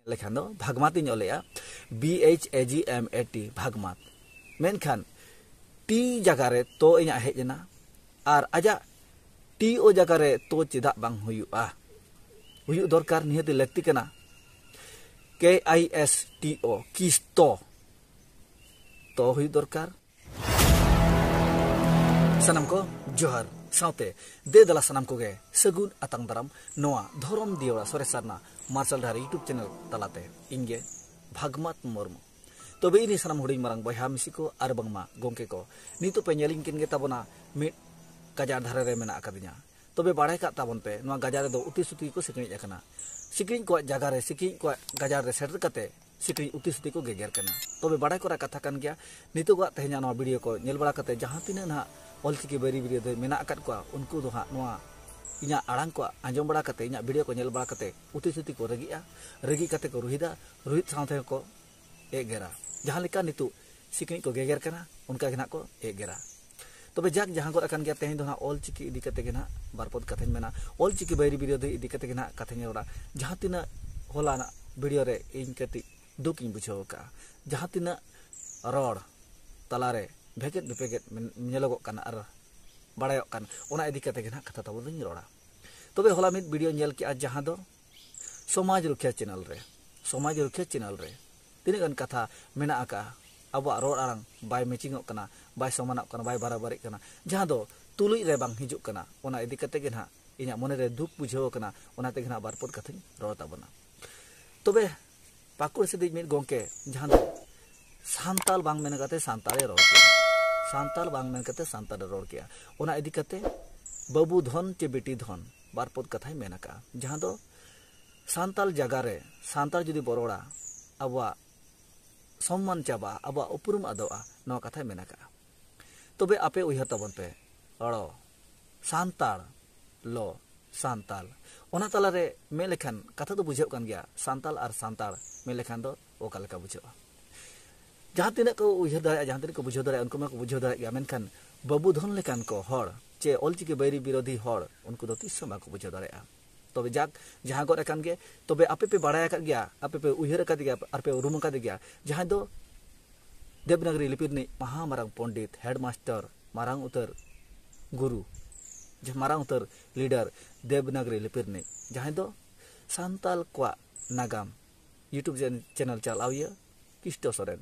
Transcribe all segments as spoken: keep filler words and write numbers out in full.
ᱞᱮᱠᱷᱟᱱ ᱫᱚ ᱵᱷᱟᱜᱽᱢᱟᱛ ᱤᱧ ᱚᱞᱮᱜᱼᱟ, B H A G M A T, ᱵᱷᱟᱜᱽᱢᱟᱛ᱾ ᱢᱮᱱᱠᱷᱟᱱ ᱴᱤ ᱡᱟᱭᱜᱟ ᱨᱮ ᱛᱚ ᱤᱧᱟᱹᱜ ᱦᱮᱡ ᱮᱱᱟ, ᱟᱨ ᱟᱡᱟᱜ ᱴᱤ ᱳ ᱡᱟᱭᱜᱟ ᱨᱮ ᱛᱚ ᱪᱮᱫᱟᱜ ᱵᱟᱝ ᱦᱩᱭᱩᱜᱼᱟ? ᱦᱩᱭᱩᱜ ᱫᱚᱨᱠᱟᱨ, ᱱᱤᱦᱟᱹᱛ ᱞᱟᱹᱠᱛᱤ ᱠᱟᱱᱟ᱾ ᱠᱮ ᱟᱭ ᱮᱥ ᱴᱤ ᱳ, ᱠᱤᱥᱛᱚ, ᱛᱚ ᱦᱩᱭᱩᱜ ᱫᱚᱨᱠᱟᱨ᱾ ᱥᱟᱱᱟᱢ ᱠᱚ ᱡᱚᱦᱟᱨ, ᱥᱟᱶᱛᱮ ᱫᱮ ᱫᱮᱞᱟ ᱥᱟᱱᱟᱢ ᱠᱚᱜᱮ ᱥᱟᱹᱜᱩᱱ ᱟᱛᱟᱝ ᱫᱟᱨᱟᱢ ᱱᱚᱣᱟ ᱫᱷᱚᱨᱚᱢ ᱫᱤᱭᱟᱹᱲᱟ ᱥᱚᱨᱮᱥ ᱥᱟᱨᱱᱟ ᱢᱟᱨᱥᱟᱞ ᱰᱟᱦᱟᱨ YouTube ᱪᱮᱱᱮᱞ ᱛᱟᱞᱟᱛᱮ᱾ ᱤᱧ ᱜᱮ ᱵᱷᱟᱜᱽᱢᱟᱛ ᱢᱩᱨᱢᱩ᱾ ᱛᱚᱵᱮ ᱤᱧ ᱥᱟᱱᱟᱢ ᱦᱩᱰᱤᱧ ᱢᱟᱨᱟᱝ ᱵᱚᱭᱦᱟ ᱢᱤᱥᱤ ᱠᱚ ᱟᱨ ᱵᱟᱝᱢᱟ ᱜᱚᱢᱠᱮ ᱠᱚ, ᱱᱤᱛᱚᱜ ᱯᱮ ᱧᱮᱞᱤᱧ ᱠᱟᱱ ᱜᱮ ᱛᱟᱵᱚᱱᱟ, ᱢᱤᱫ ᱜᱟᱡᱟᱲ ᱫᱷᱟᱨᱮ ᱨᱮ ᱢᱮᱱᱟᱜ ᱟᱠᱟᱫᱤᱧᱟ᱾ ᱛᱚᱵᱮ ᱵᱟᱲᱟᱭ ᱠᱟᱜ ᱛᱟᱵᱚᱱ ᱯᱮ, ᱱᱚᱣᱟ ᱜᱟᱡᱟᱲ ᱨᱮᱫᱚ ᱩᱛᱤ ᱥᱩᱛᱤ ᱠᱚ ᱥᱤᱠᱲᱤᱡ ᱟᱠᱟᱱᱟ᱾ ᱥᱤᱠᱲᱤᱡ ᱠᱚᱣᱟᱜ ᱡᱟᱭᱜᱟ ᱨᱮ, ᱥᱤᱠᱲᱤᱡ ᱠᱚᱣᱟᱜ ᱜᱟᱡᱟᱲ ᱨᱮ ᱥᱮᱴᱮᱨ ᱠᱟᱛᱮ ᱥᱤᱠᱲᱤᱡ ᱩᱛᱤ ᱥᱩᱛᱤ ᱠᱚ ᱜᱮᱜᱮᱨ ᱠᱟᱱᱟ᱾ ᱛᱚᱵᱮ ᱵᱟᱲᱟᱭ ᱠᱚᱨᱟ ᱠᱟᱛᱷᱟ ᱠᱟᱱ ᱜᱮᱭᱟ, ᱱᱤᱛᱚᱜᱟᱜ ᱛᱮᱦᱮᱧᱟᱜ ᱱᱚᱣᱟ ᱵᱷᱤᱰᱤᱭᱳ ᱠᱚ ᱧᱮᱞ ᱵᱟᱲᱟ ᱠᱟᱛᱮ ᱡᱟᱦᱟᱸ ᱛᱤᱱᱟᱹᱜ ᱱᱟᱦᱟᱜ ᱚᱞᱪᱤᱠᱤ ᱵᱟᱹᱭᱨᱤ ᱵᱤᱨᱳᱫᱷᱤ ᱢᱮᱱᱟᱜ ᱟᱠᱟᱫ ᱠᱚᱣᱟ, ᱩᱱᱠᱩ ᱫᱚ ᱦᱟᱸᱜ ᱱᱚᱣᱟ ᱤᱧᱟᱹᱜ ᱟᱲᱟᱝ ᱠᱚ ᱟᱸᱡᱚᱢ ᱵᱟᱲᱟ ᱠᱟᱛᱮ, ᱤᱧᱟᱹᱜ ᱵᱷᱤᱰᱤᱭᱳ ᱠᱚ ᱧᱮᱞ ᱵᱟᱲᱟ ᱠᱟᱛᱮ ᱩᱛᱤ ᱥᱩᱛᱤ ᱠᱚ ᱨᱟᱹᱜᱤᱜᱼᱟ, ᱨᱟᱹᱜᱤ ᱠᱟᱛᱮ ᱠᱚ ᱨᱩᱦᱤᱫᱟ, ᱨᱩᱦᱤᱫ ᱥᱟᱶᱛᱮ ᱠᱚ ᱮᱜᱮᱨᱟ᱾ ᱡᱟᱦᱟᱸ ᱞᱮᱠᱟ ᱱᱤᱛᱚᱜ ᱥᱤᱠᱲᱤᱡ ᱠᱚ ᱜᱮᱜᱮᱨ ᱠᱟᱱᱟ, ᱚᱱᱠᱟ ᱜᱮ ᱱᱟᱦᱟᱜ ᱠᱚ ᱮᱜᱮᱨᱟ᱾ ᱛᱚᱵᱮ ᱡᱟᱠ, ᱡᱟᱦᱟᱸ ᱜᱚᱫ ᱟᱠᱟᱱ ᱜᱮᱭᱟ, ᱛᱮᱦᱮᱧ ᱫᱚ ᱱᱟᱦᱟᱜ ᱚᱞ ᱪᱤᱠᱤ ᱤᱫᱤ ᱠᱟᱛᱮ ᱜᱮ ᱱᱟᱦᱟᱜ ᱵᱟᱨ ᱯᱚᱫ ᱠᱟᱛᱷᱟᱧ ᱢᱮᱱᱟ᱾ ᱚᱞ ᱪᱤᱠᱤ ᱵᱟᱹᱭᱨᱤ ᱵᱤᱨᱳᱫᱷᱤ ᱤᱫᱤ ᱠᱟᱛᱮ ᱜᱮ ᱱᱟᱦᱟᱜ ᱠᱟᱛᱷᱟᱧ ᱨᱚᱲᱟ᱾ ᱡᱟᱦᱟᱸ ᱛᱤᱱᱟᱹᱜ ᱦᱚᱞᱟᱱᱟᱜ ᱵᱷᱤᱰᱤᱭᱳ ᱨᱮ ᱤᱧ ᱠᱟᱹᱴᱤᱡ ᱫᱩᱠ ᱤᱧ ᱵᱩᱡᱷᱟᱹᱣ ᱟᱠᱟᱫᱼᱟ, ᱡᱟᱦᱟᱸ ᱛᱤᱱᱟᱹᱜ ᱨᱚᱲ ᱛᱟᱞᱟᱨᱮ ᱵᱷᱮᱜᱮᱫ ᱵᱮᱯᱮᱜᱮᱫ ᱢᱮᱱ-, ᱧᱮᱞᱚᱜᱚᱜ ᱠᱟᱱᱟ ᱟᱨ ᱵᱟᱲᱟᱭᱚᱜ ᱠᱟᱱᱟ, ᱚᱱᱟ ᱤᱫᱤ ᱠᱟᱛᱮ ᱜᱮ ᱱᱟᱦᱟᱜ ᱠᱟᱛᱷᱟ ᱛᱟᱵᱚᱱ ᱫᱚᱧ ᱨᱚᱲᱟ᱾ ᱛᱚᱵᱮ ᱦᱚᱞᱟ ᱢᱤᱫ ᱵᱷᱤᱰᱤᱭᱳ ᱧᱮᱞ ᱠᱮᱜᱼᱟ, ᱡᱟᱦᱟᱸ ᱫᱚ ᱥᱚᱢᱟᱡᱽ ᱨᱩᱠᱷᱤᱭᱟᱹ ᱪᱮᱱᱮᱞ ᱨᱮ, ᱥᱚᱢᱟᱡᱽ ᱨᱩᱠᱷᱤᱭᱟᱹ ᱪᱮᱱᱮᱞ ᱨᱮ ᱛᱤᱱᱟᱹᱜ ᱜᱟᱱ ᱠᱟᱛᱷᱟ ᱢᱮᱱᱟᱜ ᱟᱠᱟᱫᱼᱟ, ᱟᱵᱚᱣᱟᱜ ᱨᱚᱲ ᱟᱲᱟᱝ ᱵᱟᱭ ᱢᱮᱪᱤᱝᱚᱜ ᱠᱟᱱᱟ, ᱵᱟᱭ ᱥᱚᱢᱟᱱᱚᱜ ᱠᱟᱱᱟ, ᱵᱟᱭ ᱵᱟᱨᱟᱵᱟᱨᱤᱜ ᱠᱟᱱᱟ, ᱡᱟᱦᱟᱸ ᱫᱚ ᱛᱩᱞᱩᱡ ᱨᱮ ᱵᱟᱝ ᱦᱤᱡᱩᱜ ᱠᱟᱱᱟ, ᱚᱱᱟ ᱤᱫᱤ ᱠᱟᱛᱮ ᱜᱮ ᱱᱟᱦᱟᱜ ᱤᱧᱟᱹᱜ ᱢᱚᱱᱮᱨᱮ ᱫᱩᱠ ᱵᱩᱡᱷᱟᱹᱣ ᱟᱠᱟᱱᱟ᱾ ᱚᱱᱟ ᱛᱮᱜᱮ ᱱᱟᱦᱟᱜ ᱵᱟᱨ ᱯᱚᱫ ᱠᱟᱛᱷᱟᱧ ᱨᱚᱲ ᱛᱟᱵᱚᱱᱟ᱾ ᱛᱚᱵᱮ ᱯᱟᱹᱠᱩᱲ ᱥᱮᱫᱤᱡ ᱢᱤᱫ ᱜᱚᱢᱠᱮ, ᱡᱟᱦᱟᱸ ᱫᱚ ᱥᱟᱱᱛᱟᱞ ᱵᱟᱝ ᱢᱮᱱ ᱠᱟᱛᱮ ᱥᱟᱱᱛᱟᱲᱮ ᱨᱚᱲ ᱠᱮᱜᱼᱟ, ᱥᱟᱱᱛᱟᱞ ᱵᱟᱝ ᱢᱮᱱ ᱠᱟᱛᱮ ᱥᱟᱱᱛᱟᱲᱮ ᱨᱚᱲ ᱠᱮᱜᱼᱟ, ᱚᱱᱟ ᱤᱫᱤ ᱠᱟᱛᱮ ᱵᱟᱹᱵᱩ ᱫᱷᱚᱱ ᱪᱮ ᱵᱤᱴᱤ ᱫᱷᱚᱱ ᱵᱟᱨ ᱯᱚᱫ ᱠᱟᱛᱷᱟᱭ ᱢᱮᱱ ᱟᱠᱟᱜᱼᱟ, ᱡᱟᱦᱟᱸ ᱫᱚ ᱥᱟᱱᱛᱟᱞ ᱡᱟᱭᱜᱟ ᱨᱮ ᱥᱟᱱᱛᱟᱲ ᱡᱩᱫᱤ ᱵᱚ ᱨᱚᱲᱟ, ᱟᱵᱚᱣᱟᱜ ᱥᱚᱢᱢᱟᱱ ᱪᱟᱵᱟᱜᱼᱟ, ᱟᱵᱚᱣᱟᱜ ᱩᱯᱨᱩᱢ ᱟᱫᱚᱜᱼᱟ, ᱱᱚᱣᱟ ᱠᱟᱛᱷᱟᱭ ᱢᱮᱱ ᱟᱠᱟᱜᱼᱟ᱾ ᱛᱚᱵᱮ ᱟᱯᱮ ᱩᱭᱦᱟᱹᱨ ᱛᱟᱵᱚᱱ ᱯᱮ, ᱨᱚᱲᱚ ᱥᱟᱱᱛᱟᱲ, ᱞᱚ ᱥᱟᱱᱛᱟᱞ, ᱚᱱᱟ ᱛᱟᱞᱟᱨᱮ ᱢᱮᱱ ᱞᱮᱠᱷᱟᱱ ᱠᱟᱛᱷᱟ ᱫᱚ ᱵᱩᱡᱷᱟᱹᱜ ᱠᱟᱱ ᱜᱮᱭᱟ, ᱥᱟᱱᱛᱟᱞ ᱟᱨ ᱥᱟᱱᱛᱟᱲ ᱢᱮᱱ ᱞᱮᱠᱷᱟᱱ ᱫᱚ ᱚᱠᱟ ᱞᱮᱠᱟ ᱵᱩᱡᱷᱟᱹᱜᱼᱟ? ᱡᱟᱦᱟᱸ ᱛᱤᱱᱟᱹᱜ ᱠᱚ ᱩᱭᱦᱟᱹᱨ ᱫᱟᱲᱮᱭᱟᱜᱼᱟ, ᱡᱟᱦᱟᱸ ᱛᱤᱱᱟᱹᱜ ᱠᱚ ᱵᱩᱡᱷᱟᱹᱣ ᱫᱟᱲᱮᱭᱟᱜᱼᱟ, ᱩᱱᱠᱩ ᱢᱟᱠᱚ ᱵᱩᱡᱷᱟᱹᱣ ᱫᱟᱲᱮᱭᱟᱜ ᱜᱮᱭᱟ, ᱢᱮᱱᱠᱷᱟᱱ ᱵᱟᱹᱵᱩ ᱫᱷᱚᱱ ᱞᱮᱠᱟᱱ ᱠᱚ ᱦᱚᱲ ᱪᱮ ᱚᱞᱪᱤᱠᱤ ᱵᱟᱹᱭᱨᱤ ᱵᱤᱨᱳᱫᱷᱤ ᱦᱚᱲ, ᱩᱱᱠᱩ ᱫᱚ ᱛᱤᱥ ᱦᱚᱸ ᱵᱟᱠᱚ ᱵᱩᱡᱷᱟᱹᱣ ᱫᱟᱲᱮᱭᱟᱜᱼᱟ᱾ ᱛᱚᱵᱮ ᱡᱟᱠ, ᱡᱟᱦᱟᱸ ᱜᱚᱫ ᱟᱠᱟᱱ ᱜᱮ, ᱛᱚᱵᱮ ᱟᱯᱮ ᱯᱮ ᱵᱟᱲᱟᱭ ᱟᱠᱟᱫ ᱜᱮᱭᱟ, ᱟᱯᱮ ᱯᱮ ᱩᱭᱦᱟᱹᱨ ᱟᱠᱟᱫ ᱜᱮᱭᱟ, ᱟᱨ ᱯᱮ ᱩᱨᱩᱢ ᱟᱠᱟᱫ ᱜᱮᱭᱟ, ᱡᱟᱦᱟᱸᱭ ᱫᱚ ᱫᱮᱵᱽᱱᱟᱜᱽᱨᱤ ᱞᱤᱯᱤ ᱨᱤᱱᱤᱡ ᱢᱟᱦᱟ ᱢᱟᱨᱟᱝ ᱯᱚᱱᱰᱤᱛ, ᱦᱮᱰᱢᱟᱥᱴᱟᱨ, ᱢᱟᱨᱟᱝ ᱩᱛᱟᱹᱨ ᱜᱩᱨᱩ, ᱡᱟᱦᱟᱸ ᱢᱟᱨᱟᱝ ᱩᱛᱟᱹᱨ ᱞᱤᱰᱟᱨ ᱫᱮᱵᱽᱱᱟᱜᱽᱨᱤ ᱞᱤᱯᱤ ᱨᱤᱱᱤᱡ, ᱡᱟᱦᱟᱸᱭ ᱫᱚ ᱥᱟᱱᱛᱟᱞ ᱠᱚᱣᱟᱜ ᱱᱟᱜᱟᱢ YouTube ᱪᱮᱱ-, ᱪᱮᱱᱮᱞ ᱪᱟᱞᱟᱣᱤᱭᱟᱹ ᱠᱤᱥᱴᱚ ᱥᱚᱨᱮᱱ᱾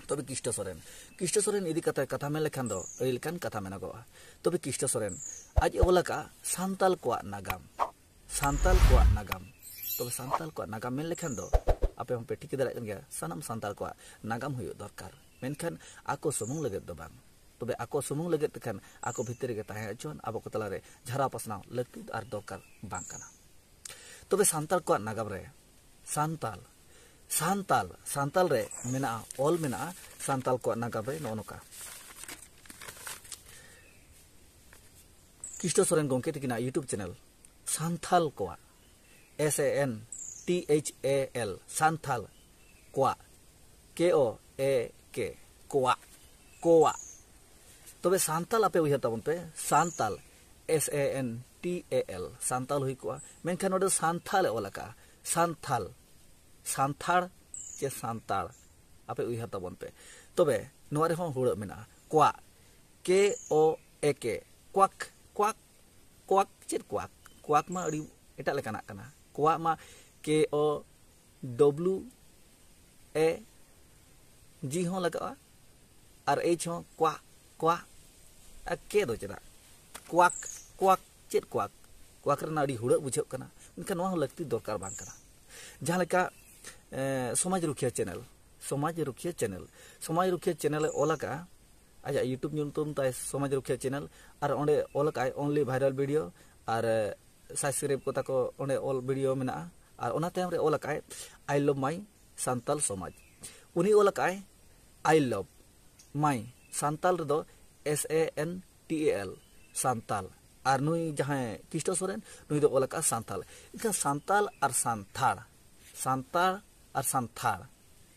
ᱛᱚᱵᱮ ᱠᱤᱥᱴᱚ ᱥᱚᱨᱮᱱ, ᱠᱤᱥᱴᱚ ᱥᱚᱨᱮᱱ ᱤᱫᱤ ᱠᱟᱛᱮ ᱠᱟᱛᱷᱟ ᱢᱮᱱ ᱞᱮᱠᱷᱟᱱ ᱫᱚ ᱟᱹᱰᱤ ᱞᱮᱠᱟᱱ ᱠᱟᱛᱷᱟ ᱢᱮᱱᱚᱜᱚᱜᱼᱟ᱾ ᱛᱚᱵᱮ ᱠᱤᱥᱴᱚ ᱥᱚᱨᱮᱱ ᱟᱡ ᱮ ᱚᱞ ᱟᱠᱟᱫᱼᱟ ᱥᱟᱱᱛᱟᱞ ᱠᱚᱣᱟᱜ ᱱᱟᱜᱟᱢ, ᱥᱟᱱᱛᱟᱞ ᱠᱚᱣᱟᱜ ᱱᱟᱜᱟᱢ᱾ ᱛᱚᱵᱮ ᱥᱟᱱᱛᱟᱞ ᱠᱚᱣᱟᱜ ᱱᱟᱜᱟᱢ ᱢᱮᱱ ᱞᱮᱠᱷᱟᱱ ᱫᱚ ᱟᱯᱮ ᱦᱚᱸᱯᱮ ᱴᱷᱤᱠᱟᱹ ᱫᱟᱲᱮᱭᱟᱜ ᱠᱟᱱ ᱜᱮᱭᱟ, ᱥᱟᱱᱟᱢ ᱥᱟᱱᱛᱟᱲ ᱠᱚᱣᱟᱜ ᱱᱟᱜᱟᱢ ᱦᱩᱭᱩᱜ ᱫᱚᱨᱠᱟᱨ, ᱢᱮᱱᱠᱷᱟᱱ ᱟᱠᱚ ᱥᱩᱢᱩᱝ ᱞᱟᱹᱜᱤᱫ ᱫᱚ ᱵᱟᱝ᱾ ᱛᱚᱵᱮ ᱟᱠᱚ ᱥᱩᱢᱩᱝ ᱞᱟᱹᱜᱤᱫ ᱛᱮᱠᱷᱟᱱ ᱟᱠᱚ ᱵᱷᱤᱛᱤᱨ ᱨᱮᱜᱮ ᱛᱟᱦᱮᱸ ᱦᱚᱪᱚᱣᱟᱱ, ᱟᱵᱚ ᱠᱚ ᱛᱟᱞᱟᱨᱮ ᱡᱷᱟᱨᱟᱣ ᱯᱟᱥᱱᱟᱣ ᱞᱟᱹᱠᱛᱤ ᱟᱨ ᱫᱚᱨᱠᱟᱨ ᱵᱟᱝ ᱠᱟᱱᱟ᱾ ᱛᱚᱵᱮ ᱥᱟᱱᱛᱟᱲ ᱠᱚᱣᱟᱜ ᱱᱟᱜᱟᱢ ᱨᱮ ᱥᱟᱱᱛᱟᱞ, ᱥᱟᱱᱛᱟᱞ, ᱥᱟᱱᱛᱟᱞ ᱨᱮ ᱢᱮᱱᱟᱜᱼᱟ, ᱚᱞ ᱢᱮᱱᱟᱜᱼᱟ ᱥᱟᱱᱛᱟᱞ ᱠᱚᱣᱟᱜ ᱱᱟᱜᱟᱢ ᱨᱮ ᱱᱚᱜᱼᱚ ᱱᱚᱝᱠᱟ᱾ ᱠᱤᱥᱴᱚ ᱥᱚᱨᱮᱱ ᱜᱚᱢᱠᱮ ᱛᱟᱹᱠᱤᱱᱟᱜ YouTube ᱪᱮᱱᱮᱞ ᱥᱟᱱᱛᱷᱟᱞ ᱠᱚᱣᱟᱜ, S A N T H A L, Santhal ᱠᱚᱣᱟᱜ, K O A K, ᱠᱚᱣᱟᱜ, ᱠᱚᱣᱟᱜ᱾ ᱛᱚᱵᱮ ᱥᱟᱱᱛᱟᱞ ᱟᱯᱮ ᱩᱭᱦᱟᱹᱨ ᱛᱟᱵᱚᱱ ᱯᱮ, Santal, S A N T A L, Santal ᱦᱩᱭ ᱠᱚᱜᱼᱟ, ᱢᱮᱱᱠᱷᱟᱱ ᱱᱚᱰᱮ ᱥᱟᱱᱛᱷᱟᱞ ᱮ ᱚᱞ ᱟᱠᱟᱜᱼᱟ, ᱥᱟᱱᱛᱷᱟᱞ, ᱥᱟᱱᱛᱷᱟᱲ ᱪᱮ ᱥᱟᱱᱛᱟᱲ, ᱟᱯᱮ ᱩᱭᱦᱟᱹᱨ ᱛᱟᱵᱚᱱ ᱯᱮ᱾ ᱛᱚᱵᱮ ᱱᱚᱣᱟ ᱨᱮᱦᱚᱸ ᱦᱩᱲᱟᱹᱜ ᱢᱮᱱᱟᱜᱼᱟ, ᱠᱚᱣᱟᱜ, K O A K, ᱠᱚᱣᱟᱠ, ᱠᱚᱣᱟᱠ, ᱠᱚᱣᱟᱠ᱾ ᱪᱮᱫ ᱠᱚᱣᱟᱠ? ᱠᱚᱣᱟᱠ ᱢᱟ ᱟᱹᱰᱤ ᱮᱴᱟᱜ ᱞᱮᱠᱟᱱᱟᱜ ᱠᱟᱱᱟ᱾ ᱠᱚᱣᱟᱜ ᱢᱟ K O W A G ᱦᱚᱸ ᱞᱟᱜᱟᱜᱼᱟ, ᱟᱨ H ᱦᱚᱸ, ᱠᱚᱣᱟᱜ, ᱠᱚᱣᱟᱜ᱾ ᱟᱨ ᱠᱮ ᱫᱚ ᱪᱮᱫᱟᱜ? ᱠᱚᱣᱟᱠ, ᱠᱚᱣᱟᱠ, ᱪᱮᱫ ᱠᱚᱣᱟᱠ? ᱠᱚᱣᱟᱠ ᱨᱮᱱᱟᱜ ᱟᱹᱰᱤ ᱦᱩᱲᱟᱹᱜ ᱵᱩᱡᱷᱟᱹᱜ ᱠᱟᱱᱟ, ᱢᱮᱱᱠᱷᱟᱱ ᱱᱚᱣᱟ ᱦᱚᱸ ᱞᱟᱹᱠᱛᱤ ᱫᱚᱨᱠᱟᱨ ᱵᱟᱝ ᱠᱟᱱᱟ᱾ ᱡᱟᱦᱟᱸ ᱞᱮᱠᱟ, ᱮ, ᱥᱚᱢᱟᱡᱽ ᱨᱩᱠᱷᱤᱭᱟᱹ ᱪᱮᱱᱮᱞ, ᱥᱚᱢᱟᱡᱽ ᱨᱩᱠᱷᱤᱭᱟᱹ ᱪᱮᱱᱮᱞ, ᱥᱚᱢᱟᱡᱽ ᱨᱩᱠᱷᱤᱭᱟᱹ ᱪᱮᱱᱮᱞ ᱮ ᱚᱞ ᱟᱠᱟᱜᱼᱟ, ᱟᱡᱟᱜ YouTube ᱧᱩᱛᱩᱢ ᱛᱟᱭ ᱥᱚᱢᱟᱡᱽ ᱨᱩᱠᱷᱤᱭᱟᱹ ᱪᱮᱱᱮᱞ, ᱟᱨ ᱚᱸᱰᱮ ᱚᱞ ᱟᱠᱟᱜᱼᱟᱭ only viral video, ᱟᱨ, ᱮ, subscribe ᱠᱚ ᱛᱟᱠᱚ ᱚᱸᱰᱮ ᱚᱞ video ᱢᱮᱱᱟᱜᱼᱟ, ᱟᱨ ᱚᱱᱟ ᱛᱟᱭᱚᱢ ᱨᱮ ᱚᱞ ᱟᱠᱟᱜᱼᱟᱭ I love my ᱥᱟᱱᱛᱟᱞ ᱥᱚᱢᱟᱡᱽ᱾ ᱩᱱᱤ ᱚᱞ ᱟᱠᱟᱜᱼᱟᱭ I love my, ᱥᱟᱱᱛᱟᱞ ᱨᱮᱫᱚ S A N T A L, Santal. ᱟᱨ ᱱᱩᱭ ᱡᱟᱦᱟᱸᱭ ᱠᱤᱥᱴᱚ ᱥᱚᱨᱮᱱ, ᱱᱩᱭ ᱫᱚ ᱚᱞ ᱟᱠᱟᱜᱼᱟ ᱥᱟᱱᱛᱟᱞ᱾ ᱮᱱᱠᱷᱟᱱ ᱥᱟᱱᱛᱟᱞ ᱟᱨ ᱥᱟᱱᱛᱷᱟᱲ, ᱥᱟᱱᱛᱟᱲ ᱟᱨ ᱥᱟᱱᱛᱷᱟᱲ,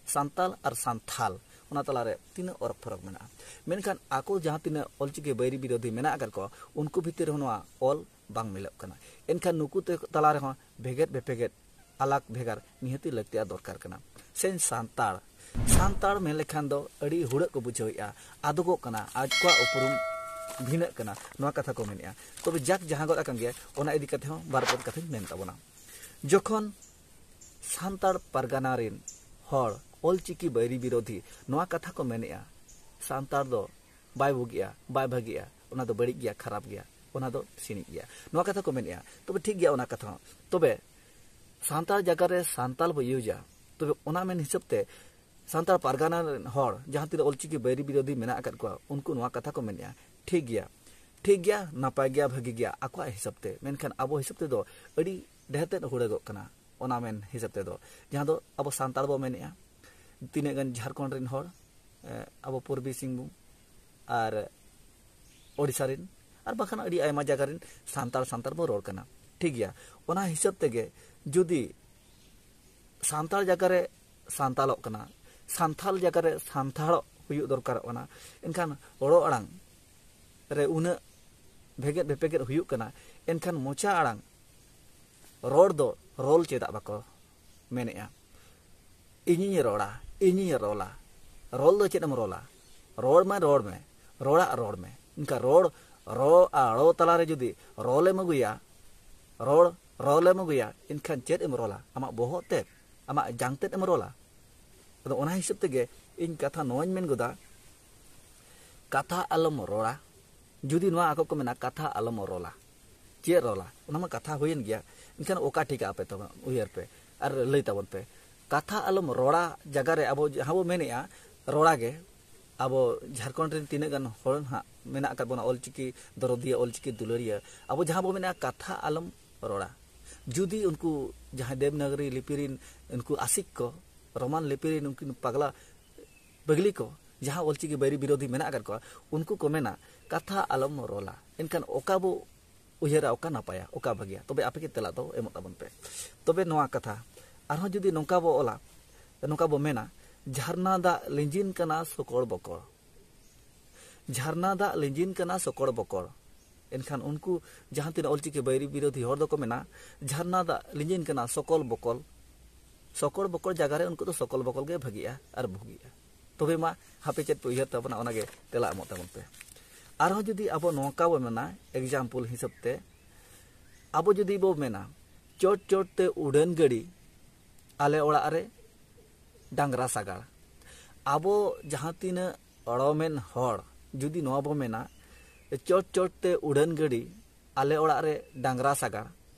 ᱥᱟᱱᱛᱟᱞ ᱟᱨ ᱥᱟᱱᱛᱷᱟᱞ, ᱚᱱᱟ ᱛᱟᱞᱟᱨᱮ ᱛᱤᱱᱟᱹᱜ ᱚᱨ ᱯᱷᱚᱨᱚᱠ ᱢᱮᱱᱟᱜᱼᱟ? ᱢᱮᱱᱠᱷᱟᱱ ᱟᱠᱚ ᱡᱟᱦᱟᱸ ᱛᱤᱱᱟᱹᱜ ᱚᱞᱪᱤᱠᱤ ᱵᱟᱹᱭᱨᱤ ᱵᱤᱨᱳᱫᱷᱤ ᱢᱮᱱᱟᱜ ᱟᱠᱟᱫ ᱠᱚᱣᱟ, ᱩᱱᱠᱩ ᱵᱷᱤᱛᱤᱨ ᱨᱮᱦᱚᱸ ᱱᱚᱣᱟ ᱚᱞ ᱵᱟᱝ ᱢᱤᱞᱚᱜ ᱠᱟᱱᱟ᱾ ᱮᱱᱠᱷᱟᱱ ᱱᱩᱠᱩ ᱛᱮ ᱛᱟᱞᱟ ᱨᱮᱦᱚᱸ ᱵᱷᱮᱜᱮᱫ ᱵᱮᱯᱷᱮᱜᱮᱫ, ᱟᱞᱟᱜᱽ ᱵᱷᱮᱜᱟᱨ ᱱᱤᱦᱟᱹᱛᱤ ᱞᱟᱹᱠᱛᱤ ᱟᱨ ᱫᱚᱨᱠᱟᱨ ᱠᱟᱱᱟ᱾ ᱥᱮ ᱥᱟᱱᱛᱟᱲ, ᱥᱟᱱᱛᱟᱲ ᱢᱮᱱ ᱞᱮᱠᱷᱟᱱ ᱫᱚ ᱟᱹᱰᱤ ᱦᱩᱲᱟᱹᱜ ᱠᱚ ᱵᱩᱡᱷᱟᱹᱣᱮᱫᱼᱟ, ᱟᱫᱚᱜᱚᱜ ᱠᱟᱱᱟ, ᱟᱠᱚᱣᱟᱜ ᱩᱯᱨᱩᱢ ᱵᱷᱤᱱᱟᱹᱜ ᱠᱟᱱᱟ, ᱱᱚᱣᱟ ᱠᱟᱛᱷᱟ ᱠᱚ ᱢᱮᱱᱮᱫᱼᱟ᱾ ᱛᱚᱵᱮ ᱡᱟᱠ ᱡᱟᱦᱟᱸ ᱜᱚᱫ ᱟᱠᱟᱱ ᱜᱮᱭᱟ, ᱚᱱᱟ ᱤᱫᱤ ᱠᱟᱛᱮ ᱦᱚᱸ ᱵᱟᱨ ᱯᱮ ᱠᱟᱛᱷᱟᱧ ᱢᱮᱱ ᱛᱟᱵᱚᱱᱟ᱾ ᱡᱚᱠᱷᱚᱱ ᱥᱟᱱᱛᱟᱲ ᱯᱟᱨᱜᱟᱱᱟ ᱨᱮᱱ ᱦᱚᱲ ᱚᱞᱪᱤᱠᱤ ᱵᱟᱹᱭᱨᱤ ᱵᱤᱨᱳᱫᱷᱤ ᱱᱚᱣᱟ ᱠᱟᱛᱷᱟ ᱠᱚ ᱢᱮᱱᱮᱫᱼᱟ, ᱥᱟᱱᱛᱟᱲ ᱫᱚ ᱵᱟᱭ ᱵᱩᱜᱤᱜᱼᱟ, ᱵᱟᱭ ᱵᱷᱟᱹᱜᱤᱜᱼᱟ, ᱚᱱᱟ ᱫᱚ ᱵᱟᱹᱲᱤᱡ ᱜᱮᱭᱟ, ᱠᱷᱟᱨᱟᱯ ᱜᱮᱭᱟ, ᱚᱱᱟ ᱫᱚ ᱥᱤᱬᱤᱡ ᱜᱮᱭᱟ, ᱱᱚᱣᱟ ᱠᱟᱛᱷᱟ ᱠᱚ ᱢᱮᱱᱮᱫᱼᱟ᱾ ᱛᱚᱵᱮ ᱴᱷᱤᱠ ᱜᱮᱭᱟ ᱚᱱᱟ ᱠᱟᱛᱷᱟ ᱦᱚᱸ, ᱛᱚᱵᱮ ᱥᱟᱱᱛᱟᱲ ᱡᱟᱭᱜᱟ ᱨᱮ ᱥᱟᱱᱛᱟᱲ ᱵᱚ ᱤᱭᱩᱡᱟ, ᱛᱚᱵᱮ ᱚᱱᱟ ᱢᱮᱱ ᱦᱤᱥᱟᱹᱵ ᱛᱮ ᱥᱟᱱᱛᱟᱲ ᱯᱟᱨᱜᱟᱱᱟ ᱨᱮᱱ ᱦᱚᱲ ᱡᱟᱦᱟᱸ ᱛᱤᱱᱟᱹᱜ ᱚᱞᱪᱤᱠᱤ ᱵᱟᱹᱭᱨᱤ ᱵᱤᱨᱳᱫᱷᱤ ᱢᱮᱱᱟᱜ ᱟᱠᱟᱫ ᱠᱚᱣᱟ, ᱩᱱᱠᱩ ᱱᱚᱣᱟ ᱠᱟᱛᱷᱟ ᱠᱚ ᱢᱮᱱᱮᱫᱼᱟ, ᱴᱷᱤᱠ ᱜᱮᱭᱟ, ᱴᱷᱤᱠ ᱜᱮᱭᱟ, ᱱᱟᱯᱟᱭ ᱜᱮᱭᱟ, ᱵᱷᱟᱹᱜᱤ ᱜᱮᱭᱟ ᱟᱠᱚᱣᱟᱜ ᱦᱤᱥᱟᱹᱵ ᱛᱮ, ᱢᱮᱱᱠᱷᱟᱱ ᱟᱵᱚ ᱦᱤᱥᱟᱹᱵ ᱛᱮᱫᱚ ᱟᱹᱰᱤ ᱰᱷᱮᱨ ᱛᱮᱫ ᱦᱩᱲᱟᱹᱜᱚᱜ ᱠᱟᱱᱟ᱾ ᱚᱱᱟ ᱢᱮᱱ ᱦᱤᱥᱟᱹᱵ ᱛᱮᱫᱚ, ᱡᱟᱦᱟᱸ ᱫᱚ ᱟᱵᱚ ᱥᱟᱱᱛᱟᱲ ᱵᱚ ᱢᱮᱱᱮᱫᱼᱟ, ᱛᱤᱱᱟᱹᱜ ᱜᱟᱱ ᱡᱷᱟᱲᱠᱷᱚᱸᱰ ᱨᱮᱱ ᱦᱚᱲ, ᱮ, ᱟᱵᱚ ᱯᱩᱨᱵᱤ ᱥᱤᱝᱵᱷᱩᱢ ᱟᱨ ᱳᱰᱤᱥᱟ ᱨᱮᱱ ᱟᱨ ᱵᱟᱝᱠᱷᱟᱱ ᱟᱹᱰᱤ ᱟᱭᱢᱟ ᱡᱟᱭᱜᱟ ᱨᱮᱱ ᱥᱟᱱᱛᱟᱲ, ᱥᱟᱱᱛᱟᱲ ᱵᱚ ᱨᱚᱲ ᱠᱟᱱᱟ, ᱴᱷᱤᱠ ᱜᱮᱭᱟ᱾ ᱚᱱᱟ ᱦᱤᱥᱟᱹᱵ ᱛᱮᱜᱮ ᱡᱩᱫᱤ ᱥᱟᱱᱛᱟᱲ ᱡᱟᱭᱜᱟ ᱨᱮ ᱥᱟᱱᱛᱟᱲᱚᱜ ᱠᱟᱱᱟ, ᱥᱟᱱᱛᱷᱟᱞ ᱡᱟᱭᱜᱟ ᱨᱮ ᱥᱟᱱᱛᱟᱲᱚᱜ ᱦᱩᱭᱩᱜ ᱫᱚᱨᱠᱟᱨᱚᱜ ᱠᱟᱱᱟ, ᱮᱱᱠᱷᱟᱱ ᱨᱚᱲ ᱟᱲᱟᱝ ᱨᱮ ᱩᱱᱟᱹᱜ ᱵᱷᱮᱜᱮᱫ ᱵᱷᱮᱯᱮᱜᱮᱫ ᱦᱩᱭᱩᱜ ᱠᱟᱱᱟ, ᱮᱱᱠᱷᱟᱱ ᱢᱚᱪᱟ ᱟᱲᱟᱝ ᱨᱚᱲ ᱫᱚ ᱨᱚᱞ ᱪᱮᱫᱟᱜ ᱵᱟᱠᱚ ᱢᱮᱱᱮᱫᱼᱟ? ᱤᱧᱤᱧ ᱨᱚᱲᱟ, ᱤᱧᱤᱧ ᱨᱚᱞᱟ᱾ ᱨᱚᱞ ᱫᱚ ᱪᱮᱫ ᱮᱢ ᱨᱚᱞᱟ? ᱨᱚᱲ ᱢᱮ, ᱨᱚᱲ ᱢᱮ, ᱨᱚᱲᱟᱜ ᱨᱚᱲ ᱢᱮ᱾ ᱤᱱᱠᱟ ᱨᱚᱲ, ᱨᱚ ᱟᱨ ᱲᱚ ᱛᱟᱞᱟᱨᱮ ᱡᱩᱫᱤ ᱨᱚᱞ ᱮᱢ ᱟᱹᱜᱩᱭᱟ, ᱨᱚᱲ, ᱨᱚᱞ ᱮᱢ ᱟᱹᱜᱩᱭᱟ, ᱮᱱᱠᱷᱟᱱ ᱪᱮᱫ ᱮᱢ ᱨᱚᱞᱟ? ᱟᱢᱟᱜ ᱵᱚᱦᱚᱜ ᱛᱮᱫ, ᱟᱢᱟᱜ ᱡᱟᱝ ᱛᱮᱫ ᱮᱢ ᱨᱚᱞᱟ? ᱟᱫᱚ ᱚᱱᱟ ᱦᱤᱥᱟᱹᱵ ᱛᱮᱜᱮ ᱤᱧ ᱠᱟᱛᱷᱟ ᱱᱚᱣᱟᱧ ᱢᱮᱱ ᱜᱚᱫᱟ, ᱠᱟᱛᱷᱟ ᱟᱞᱚᱢ ᱨᱚᱲᱟ᱾ ᱡᱩᱫᱤ ᱱᱚᱣᱟ ᱟᱠᱚ ᱠᱚ ᱢᱮᱱᱟ, ᱠᱟᱛᱷᱟ ᱟᱞᱚᱢ ᱨᱚᱞᱟ, ᱪᱮᱫ ᱨᱚᱞᱟ? ᱚᱱᱟ ᱢᱟ ᱠᱟᱛᱷᱟ ᱦᱩᱭᱮᱱ ᱜᱮᱭᱟ, ᱮᱱᱠᱷᱟᱱ ᱚᱠᱟ ᱴᱷᱤᱠᱟ ᱟᱯᱮ ᱛᱟᱵᱚᱱ ᱩᱭᱦᱟᱹᱨ ᱯᱮ ᱟᱨ ᱞᱟᱹᱭ ᱛᱟᱵᱚᱱ ᱯᱮ᱾ ᱠᱟᱛᱷᱟ ᱟᱞᱚᱢ ᱨᱚᱲᱟ ᱡᱟᱭᱜᱟ ᱨᱮ ᱟᱵᱚ ᱡᱟᱦᱟᱸ ᱵᱚ ᱢᱮᱱᱮᱫᱼᱟ, ᱨᱚᱲᱟ ᱜᱮ, ᱟᱵᱚ ᱡᱷᱟᱲᱠᱷᱚᱸᱰ ᱨᱮᱱ ᱛᱤᱱᱟᱹᱜ ᱜᱟᱱ ᱦᱚᱲ ᱱᱟᱦᱟᱜ ᱢᱮᱱᱟᱜ ᱟᱠᱟᱫ ᱵᱚᱱᱟ, ᱚᱞᱪᱤᱠᱤ ᱫᱚᱨᱚᱫᱤᱭᱟᱹ, ᱚᱞᱪᱤᱠᱤ ᱫᱩᱞᱟᱹᱲᱤᱭᱟᱹ, ᱟᱵᱚ ᱡᱟᱦᱟᱸ ᱵᱚ ᱢᱮᱱᱮᱫᱼᱟ, ᱠᱟᱛᱷᱟ ᱟᱞᱚᱢ ᱨᱚᱲᱟ᱾ ᱡᱩᱫᱤ ᱩᱱᱠᱩ ᱡᱟᱦᱟᱸᱭ ᱫᱮᱵᱽᱱᱟᱜᱚᱨᱤ ᱞᱤᱯᱤ ᱨᱮᱱ ᱩᱱᱠᱩ ᱟᱥᱤᱠ ᱠᱚ, ᱨᱳᱢᱟᱱ ᱞᱤᱯᱤ ᱨᱮᱱ ᱩᱱᱠᱤᱱ ᱯᱟᱜᱽᱞᱟ ᱯᱟᱹᱜᱽᱞᱤ ᱠᱚ ᱡᱟᱦᱟᱸ ᱚᱞᱪᱤᱠᱤ ᱵᱟᱹᱭᱨᱤ ᱵᱤᱨᱳᱫᱷᱤ ᱢᱮᱱᱟᱜ ᱟᱠᱟᱫ ᱠᱚᱣᱟ, ᱩᱱᱠᱩ ᱠᱚ ᱢᱮᱱᱟ, ᱠᱟᱛᱷᱟ ᱟᱞᱚᱢ ᱨᱚᱞᱟ᱾ ᱮᱱᱠᱷᱟᱱ ᱚᱠᱟ ᱵᱚ ᱩᱭᱦᱟᱹᱨᱟ, ᱚᱠᱟ ᱱᱟᱯᱟᱭᱟ, ᱚᱠᱟ ᱵᱷᱟᱹᱜᱤᱭᱟ? ᱛᱚᱵᱮ ᱟᱯᱮ ᱜᱮ ᱛᱮᱞᱟ ᱫᱚ ᱮᱢᱚᱜ ᱛᱟᱵᱚᱱ ᱯᱮ᱾ ᱛᱚᱵᱮ ᱱᱚᱣᱟ ᱠᱟᱛᱷᱟ ᱟᱨᱦᱚᱸ ᱡᱩᱫᱤ ᱱᱚᱝᱠᱟ ᱵᱚ ᱚᱞᱟ, ᱱᱚᱝᱠᱟ ᱵᱚ ᱢᱮᱱᱟ, ᱡᱷᱟᱨᱱᱟ ᱫᱟᱜ ᱞᱤᱸᱡᱤᱱ ᱠᱟᱱᱟ ᱥᱚᱠᱚᱲ ᱵᱚᱠᱚᱲ᱾ ᱡᱷᱟᱨᱱᱟ ᱫᱟᱜ ᱞᱤᱸᱡᱤᱱ ᱠᱟᱱᱟ ᱥᱚᱠᱚᱲ ᱵᱚᱠᱚᱲ᱾ ᱮᱱᱠᱷᱟᱱ ᱩᱱᱠᱩ ᱡᱟᱦᱟᱸ ᱛᱤᱱᱟᱹᱜ ᱚᱞᱪᱤᱠᱤ ᱵᱟᱹᱭᱨᱤ ᱵᱤᱨᱳᱫᱷᱤ ᱦᱚᱲ ᱫᱚᱠᱚ ᱢᱮᱱᱟ, ᱡᱷᱟᱨᱱᱟ ᱫᱟᱜ ᱞᱤᱸᱡᱤᱱ ᱠᱟᱱᱟ ᱥᱚᱠᱚᱞ ᱵᱚᱠᱚᱞ᱾ ᱥᱚᱠᱚᱞ ᱵᱚᱠᱚᱞ ᱡᱟᱭᱜᱟ ᱨᱮ ᱩᱱᱠᱩ ᱫᱚ ᱥᱚᱠᱚᱞ ᱵᱚᱠᱚᱞ ᱜᱮ ᱵᱷᱟᱹᱜᱤᱜᱼᱟ ᱟᱨ ᱵᱩᱜᱤᱜᱼᱟ᱾ ᱛᱚᱵᱮ ᱢᱟ ᱦᱟᱯᱮ ᱪᱮᱫ ᱯᱮ ᱩᱭᱦᱟᱹᱨ ᱛᱟᱵᱚᱱᱟ, ᱚᱱᱟᱜᱮ ᱛᱮᱞᱟ ᱮᱢᱚᱜ ᱛᱟᱵᱚᱱ ᱯᱮ᱾ ᱟᱨᱦᱚᱸ ᱡᱩᱫᱤ ᱟᱵᱚ ᱱᱚᱝᱠᱟ ᱵᱚ ᱢᱮᱱᱟ, example ᱦᱤᱥᱟᱹᱵ ᱛᱮ, ᱟᱵᱚ ᱡᱩᱫᱤ ᱵᱚ ᱢᱮᱱᱟ, ᱪᱚᱴ ᱪᱚᱴ ᱛᱮ ᱩᱰᱟᱹᱱ ᱜᱟᱹᱰᱤ, ᱟᱞᱮ ᱚᱲᱟᱜ ᱨᱮ ᱰᱟᱝᱨᱟ ᱥᱟᱜᱟᱲ᱾ ᱟᱵᱚ ᱡᱟᱦᱟᱸ ᱛᱤᱱᱟᱹᱜ ᱚᱲᱚᱢᱮᱱ ᱦᱚᱲ ᱡᱩᱫᱤ ᱱᱚᱣᱟ ᱵᱚ ᱢᱮᱱᱟ, ᱪᱚᱴ ᱪᱚᱴ ᱛᱮ ᱩᱰᱟᱹᱱ ᱜᱟᱹᱰᱤ, ᱟᱞᱮ ᱚᱲᱟᱜ ᱨᱮ ᱰᱟᱝᱨᱟ ᱥᱟᱜᱟᱲ,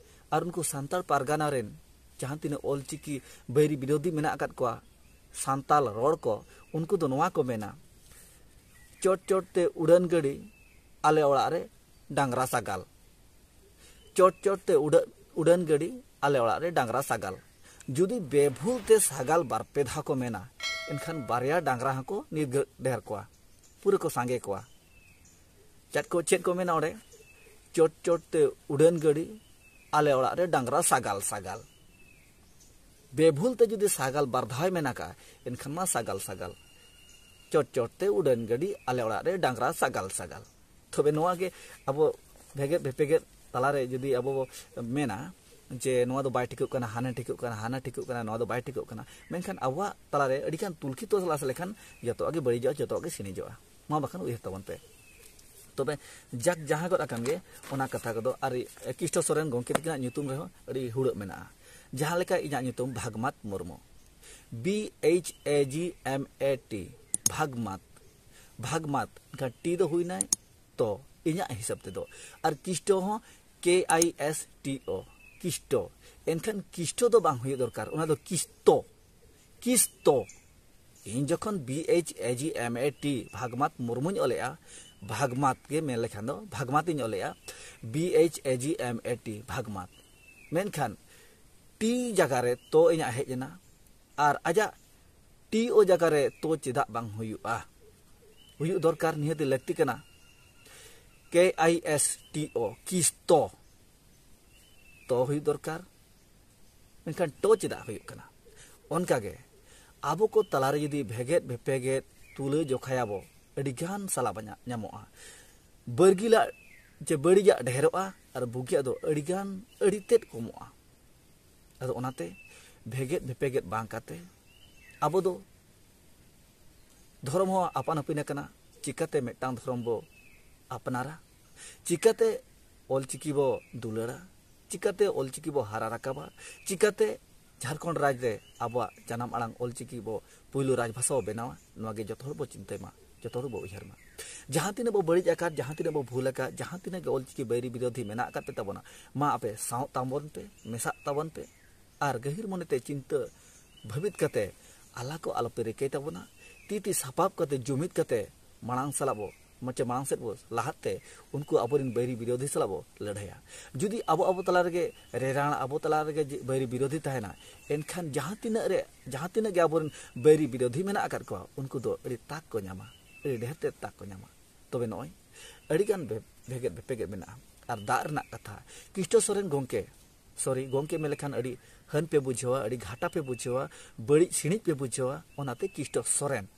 ᱟᱨ ᱩᱱᱠᱩ ᱥᱟᱱᱛᱟᱲ ᱯᱟᱨᱜᱟᱱᱟ ᱨᱮᱱ ᱡᱟᱦᱟᱸ ᱛᱤᱱᱟᱹᱜ ᱚᱞᱪᱤᱠᱤ ᱵᱟᱹᱭᱨᱤ ᱵᱤᱨᱳᱫᱷᱤ ᱢᱮᱱᱟᱜ ᱟᱠᱟᱫ ᱠᱚᱣᱟ, ᱥᱟᱱᱛᱟᱲ ᱨᱚᱲ ᱠᱚ, ᱩᱱᱠᱩ ᱫᱚ ᱱᱚᱣᱟ ᱠᱚ ᱢᱮᱱᱟ, ᱪᱚᱴ ᱪᱚᱴ ᱛᱮ ᱩᱰᱟᱹᱱ ᱜᱟᱹᱰᱤ, ᱟᱞᱮ ᱚᱲᱟᱜ ᱨᱮ ᱰᱟᱝᱨᱟ ᱥᱟᱜᱟᱞ᱾ ᱪᱚᱴ ᱪᱚᱴ ᱛᱮ ᱩᱰᱟᱹ-, ᱩᱰᱟᱹᱱ ᱜᱟᱹᱰᱤ, ᱟᱞᱮ ᱚᱲᱟᱜ ᱨᱮ ᱰᱟᱝᱨᱟ ᱥᱟᱜᱟᱞ᱾ ᱡᱩᱫᱤ ᱵᱮᱵᱷᱩᱞ ᱛᱮ ᱥᱟᱜᱟᱞ ᱵᱟᱨ ᱯᱮ ᱫᱷᱟᱣ ᱠᱚ ᱢᱮᱱᱟ, ᱮᱱᱠᱷᱟᱱ ᱵᱟᱨᱭᱟ ᱰᱟᱝᱨᱟ ᱦᱚᱸᱠᱚ ᱱᱤᱨᱜᱟᱹ-, ᱰᱷᱮᱨ ᱠᱚᱣᱟ, ᱯᱩᱨᱟᱹ ᱠᱚ ᱥᱟᱸᱜᱮ ᱠᱚᱣᱟ᱾ ᱪᱮᱫ ᱠᱚ, ᱪᱮᱫ ᱠᱚ ᱢᱮᱱᱟ ᱚᱸᱰᱮ? ᱪᱚᱴ ᱪᱚᱴ ᱛᱮ ᱩᱰᱟᱹᱱ ᱜᱟᱹᱰᱤ, ᱟᱞᱮ ᱚᱲᱟᱜ ᱨᱮ ᱰᱟᱝᱨᱟ ᱥᱟᱜᱟᱞ ᱥᱟᱜᱟᱞ᱾ ᱵᱮᱵᱷᱩᱞ ᱛᱮ ᱡᱩᱫᱤ ᱥᱟᱜᱟᱞ ᱵᱟᱨ ᱫᱷᱟᱣ ᱢᱮᱱ ᱟᱠᱟᱫᱼᱟ, ᱮᱱᱠᱷᱟᱱ ᱢᱟ ᱥᱟᱜᱟᱞ ᱥᱟᱜᱟᱞ᱾ ᱪᱚᱴ ᱪᱚᱴ ᱛᱮ ᱩᱰᱟᱹᱱ ᱜᱟᱹᱰᱤ, ᱟᱞᱮ ᱚᱲᱟᱜ ᱨᱮ ᱰᱟᱝᱨᱟ ᱥᱟᱜᱟᱞ ᱥᱟᱜᱟᱞ᱾ ᱛᱚᱵᱮ ᱱᱚᱣᱟ ᱜᱮ ᱟᱵᱚ ᱵᱷᱮᱜᱮᱫ ᱵᱷᱮᱯᱮᱜᱮᱫ ᱛᱟᱞᱟᱨᱮ ᱡᱩᱫᱤ ᱟᱵᱚ ᱵᱚ ᱢᱮᱱᱟ ᱡᱮ ᱱᱚᱣᱟ ᱫᱚ ᱵᱟᱭ ᱴᱷᱤᱠᱚᱜ ᱠᱟᱱᱟ, ᱦᱟᱱᱟ ᱴᱷᱤᱠᱚᱜ ᱠᱟᱱᱟ, ᱦᱟᱱᱟ ᱴᱷᱤᱠᱚᱜ ᱠᱟᱱᱟ, ᱱᱚᱣᱟ ᱫᱚ ᱵᱟᱭ ᱴᱷᱤᱠᱚᱜ ᱠᱟᱱᱟ, ᱢᱮᱱᱠᱷᱟᱱ ᱟᱵᱚᱣᱟᱜ ᱛᱟᱞᱟᱨᱮ ᱟᱹᱰᱤᱜᱟᱱ ᱛᱩᱞᱠᱷᱤ ᱛᱚᱞᱟᱥ ᱞᱮᱠᱷᱟᱱ ᱡᱚᱛᱚᱣᱟᱜ ᱜᱮ ᱵᱟᱹᱲᱤᱡᱚᱜᱼᱟ, ᱡᱚᱛᱚᱣᱟᱜ ᱜᱮ ᱥᱤᱱᱤᱡᱚᱜᱼᱟ᱾ ᱢᱟ ᱵᱟᱠᱷᱟᱱ ᱩᱭᱦᱟᱹᱨ ᱛᱟᱵᱚᱱ ᱯᱮ᱾ ᱛᱚᱵᱮ ᱡᱟᱠ ᱡᱟᱦᱟᱸ ᱜᱚᱫ ᱟᱠᱟᱱ ᱜᱮ, ᱚᱱᱟ ᱠᱟᱛᱷᱟ ᱠᱚᱫᱚ ᱟᱨ ᱠᱤᱥᱴᱚ ᱥᱚᱨᱮᱱ ᱜᱚᱢᱠᱮ ᱛᱟᱹᱠᱤᱱᱟᱜ ᱧᱩᱛᱩᱢ ᱨᱮᱦᱚᱸ ᱟᱹᱰᱤ ᱦᱩᱲᱟᱹᱜ ᱢᱮᱱᱟᱜᱼᱟ᱾ ᱡᱟᱦᱟᱸ ᱞᱮᱠᱟ ᱤᱧᱟᱹᱜ ᱧᱩᱛᱩᱢ Bhagmat Murmu, B H A G M A T, Bhagmat, Bhagmat, ᱮᱱᱠᱷᱟᱱ ᱴᱤ ᱫᱚ ᱦᱩᱭᱱᱟᱭ ᱛᱚ, ᱤᱧᱟᱹᱜ ᱦᱤᱥᱟᱹᱵ ᱛᱮᱫᱚ᱾ ᱟᱨ ᱠᱤᱥᱴᱚ ᱦᱚᱸ K I S T O, ᱠᱤᱥᱴᱚ᱾ ᱮᱱᱠᱷᱟᱱ ᱠᱤᱥᱴᱚ ᱫᱚ ᱵᱟᱝ ᱦᱩᱭᱩᱜ ᱫᱚᱨᱠᱟᱨ, ᱚᱱᱟ ᱫᱚ ᱠᱤᱥᱛᱚ, ᱠᱤᱥᱛᱚ᱾ ᱤᱧ ᱡᱚᱠᱷᱚᱱ B H A G M A T, Bhagmat ᱢᱩᱨᱢᱩᱧ ᱚᱞᱮᱜᱼᱟ, ᱵᱷᱟᱜᱽᱢᱟᱛ ᱜᱮ ᱢᱮᱱ ᱞᱮᱠᱷᱟᱱ ᱫᱚ ᱵᱷᱟᱜᱽᱢᱟᱛ ᱤᱧ ᱚᱞᱮᱜᱼᱟ, B H A G M A T, Bhagmat. ᱢᱮᱱᱠᱷᱟᱱ ᱴᱤ ᱡᱟᱭᱜᱟ ᱨᱮ ᱛᱚ ᱤᱧᱟᱹᱜ ᱦᱮᱡ ᱮᱱᱟ, ᱟᱨ ᱟᱡᱟᱜ ᱴᱤ ᱳ ᱡᱟᱭᱜᱟ ᱨᱮ ᱛᱚ ᱪᱮᱫᱟᱜ ᱵᱟᱝ ᱦᱩᱭᱩᱜᱼᱟ? ᱦᱩᱭᱩᱜ ᱫᱚᱨᱠᱟᱨ, ᱱᱤᱦᱟᱹᱛ ᱞᱟᱹᱠᱛᱤ ᱠᱟᱱᱟ᱾ K I S T O, ᱠᱤᱥᱛᱚ, ᱛᱚ ᱦᱩᱭᱩᱜ ᱫᱚᱨᱠᱟᱨ᱾ ᱢᱮᱱᱠᱷᱟᱱ ᱴᱚ ᱪᱮᱫᱟᱜ ᱦᱩᱭᱩᱜ ᱠᱟᱱᱟ? ᱚᱱᱠᱟᱜᱮ ᱟᱵᱚ ᱠᱚ ᱛᱟᱞᱟᱨᱮ ᱡᱩᱫᱤ ᱵᱷᱮᱜᱮᱫ ᱵᱷᱮᱯᱮᱜᱮᱫ ᱛᱩᱞᱟᱹ ᱡᱚᱠᱷᱟᱭᱟᱵᱚ, ᱟᱹᱰᱤᱜᱟᱱ ᱥᱟᱞᱟ ᱵᱟᱧᱟ-, ᱧᱟᱢᱚᱜᱼᱟ᱾ ᱵᱟᱹᱨᱜᱤᱞᱟᱜ ᱡᱮ ᱵᱟᱹᱲᱤᱡᱟᱜ ᱰᱷᱮᱨᱚᱜᱼᱟ ᱟᱨ ᱵᱩᱜᱤᱭᱟᱜ ᱫᱚ ᱟᱹᱰᱤᱜᱟᱱ, ᱟᱹᱰᱤ ᱛᱮᱫ ᱠᱚᱢᱚᱜᱼᱟ᱾ ᱟᱫᱚ ᱚᱱᱟᱛᱮ ᱵᱷᱮᱜᱮᱫ ᱵᱷᱮᱯᱮᱜᱮᱫ ᱵᱟᱝ ᱠᱟᱛᱮ ᱟᱵᱚ ᱫᱚ ᱫᱷᱚᱨᱚᱢ ᱦᱚᱸ ᱟᱯᱟᱱ ᱟᱹᱯᱤᱱ ᱟᱠᱟᱱᱟ᱾ ᱪᱤᱠᱟᱹᱛᱮ ᱢᱤᱫᱴᱟᱝ ᱫᱷᱚᱨᱚᱢ ᱵᱚ ᱟᱯᱱᱟᱨᱟ? ᱪᱤᱠᱟᱹᱛᱮ ᱚᱞᱪᱤᱠᱤ ᱵᱚ ᱫᱩᱞᱟᱹᱲᱟ? ᱪᱤᱠᱟᱹᱛᱮ ᱚᱞᱪᱤᱠᱤ ᱵᱚ ᱦᱟᱨᱟ ᱨᱟᱠᱟᱵᱟ? ᱪᱤᱠᱟᱹᱛᱮ ᱡᱷᱟᱲᱠᱷᱚᱸᱰ ᱨᱟᱡᱽ ᱨᱮ ᱟᱵᱚᱣᱟᱜ ᱡᱟᱱᱟᱢ ᱟᱲᱟᱝ ᱚᱞᱪᱤᱠᱤ ᱵᱚ ᱯᱩᱭᱞᱩ ᱨᱟᱡᱽᱵᱷᱟᱥᱟ ᱵᱚ ᱵᱮᱱᱟᱣᱟ? ᱱᱚᱣᱟ ᱜᱮ ᱡᱚᱛᱚ ᱦᱚᱲ ᱵᱚ ᱪᱤᱱᱛᱟᱹᱭ ᱢᱟ, ᱡᱚᱛᱚ ᱦᱚᱲ ᱵᱚ ᱩᱭᱦᱟᱹᱨ ᱢᱟ᱾ ᱡᱟᱦᱟᱸ ᱛᱤᱱᱟᱹᱜ ᱵᱚ ᱵᱟᱹᱲᱤᱡ ᱟᱠᱟᱫ, ᱡᱟᱦᱟᱸ ᱛᱤᱱᱟᱹᱜ ᱵᱚ ᱵᱷᱩᱞ ᱟᱠᱟᱫ, ᱡᱟᱦᱟᱸ ᱛᱤᱱᱟᱹᱜ ᱜᱮ ᱚᱞᱪᱤᱠᱤ ᱵᱟᱹᱭᱨᱤ ᱵᱤᱨᱳᱫᱷᱤ ᱢᱮᱱᱟᱜ ᱟᱠᱟᱫ ᱯᱮ ᱛᱟᱵᱚᱱᱟ, ᱢᱟ ᱟᱯᱮ ᱥᱟᱶ ᱛᱟᱵᱚᱱ ᱯᱮ, ᱢᱮᱥᱟᱜ ᱛᱟᱵᱚᱱ ᱯᱮ᱾ ᱟᱨ ᱜᱟᱹᱦᱤᱨ ᱢᱚᱱᱮᱛᱮ ᱪᱤᱱᱛᱟᱹ ᱵᱷᱟᱹᱵᱤᱛ ᱠᱟᱛᱮ ᱟᱞᱟ ᱠᱚ ᱟᱞᱚᱯᱮ ᱨᱤᱠᱟᱹᱭ ᱛᱟᱵᱚᱱᱟ᱾ ᱛᱤ ᱛᱤ ᱥᱟᱯᱟᱵ ᱠᱟᱛᱮ, ᱡᱩᱢᱤᱫ ᱠᱟᱛᱮ ᱢᱟᱲᱟᱝ ᱥᱟᱞᱟᱜ ᱵᱚ, ᱢᱟᱪᱮ ᱢᱟᱲᱟᱝ ᱥᱮᱫ ᱵᱚ ᱞᱟᱦᱟᱜ ᱛᱮ ᱩᱱᱠᱩ ᱟᱵᱚᱨᱮᱱ ᱵᱟᱹᱭᱨᱤ ᱵᱤᱨᱳᱫᱷᱤ ᱥᱟᱞᱟᱜ ᱵᱚ ᱞᱟᱹᱲᱦᱟᱹᱭᱟ᱾ ᱡᱩᱫᱤ ᱟᱵᱚ ᱟᱵᱚ ᱛᱟᱞᱟ ᱨᱮᱜᱮ ᱨᱮᱨᱟᱲ, ᱟᱵᱚ ᱛᱟᱞᱟ ᱨᱮᱜᱮ ᱡᱮ ᱵᱟᱹᱭᱨᱤ ᱵᱤᱨᱳᱫᱷᱤ ᱛᱟᱦᱮᱱᱟ, ᱮᱱᱠᱷᱟᱱ ᱡᱟᱦᱟᱸ ᱛᱤᱱᱟᱹᱜ ᱨᱮ, ᱡᱟᱦᱟᱸ ᱛᱤᱱᱟᱹᱜ ᱜᱮ ᱟᱵᱚᱨᱮᱱ ᱵᱟᱹᱭᱨᱤ ᱵᱤᱨᱳᱫᱷᱤ ᱢᱮᱱᱟᱜ ᱟᱠᱟᱫ ᱠᱚᱣᱟ, ᱩᱱᱠᱩ ᱫᱚ ᱟᱹᱰᱤ ᱛᱟᱠ ᱠᱚ ᱧᱟᱢᱟ, ᱟᱹᱰᱤ ᱰᱷᱮᱨ ᱛᱮ ᱛᱟᱠ ᱠᱚ ᱧᱟᱢᱟ᱾ ᱛᱚᱵᱮ ᱱᱚᱜᱼᱚᱭ ᱟᱹᱰᱤᱜᱟᱱ ᱵᱷᱮ-, ᱵᱷᱮᱜᱮᱫ ᱵᱷᱮᱯᱮᱜᱮᱫ ᱢᱮᱱᱟᱜᱼᱟ᱾ ᱟᱨ ᱫᱟᱜ ᱨᱮᱱᱟᱜ ᱠᱟᱛᱷᱟ, ᱠᱤᱥᱴᱚ ᱥᱚᱨᱮᱱ ᱜᱚᱢᱠᱮ, ᱥᱚᱨᱤ, ᱜᱚᱢᱠᱮ ᱢᱮᱱ ᱞᱮᱠᱷᱟᱱ ᱟᱹᱰᱤ ᱦᱟᱹᱱ ᱯᱮ ᱵᱩᱡᱷᱟᱹᱣᱟ, ᱟᱹᱰᱤ ᱜᱷᱟᱴᱟ ᱯᱮ ᱵᱩᱡᱷᱟᱹᱣᱟ, ᱵᱟᱹᱲᱤᱡ ᱥᱤᱬᱤᱡ ᱯᱮ ᱵᱩᱡᱷᱟᱹᱣᱟ, ᱚᱱᱟᱛᱮ ᱠᱤᱥᱴᱚ ᱥᱚᱨᱮᱱ᱾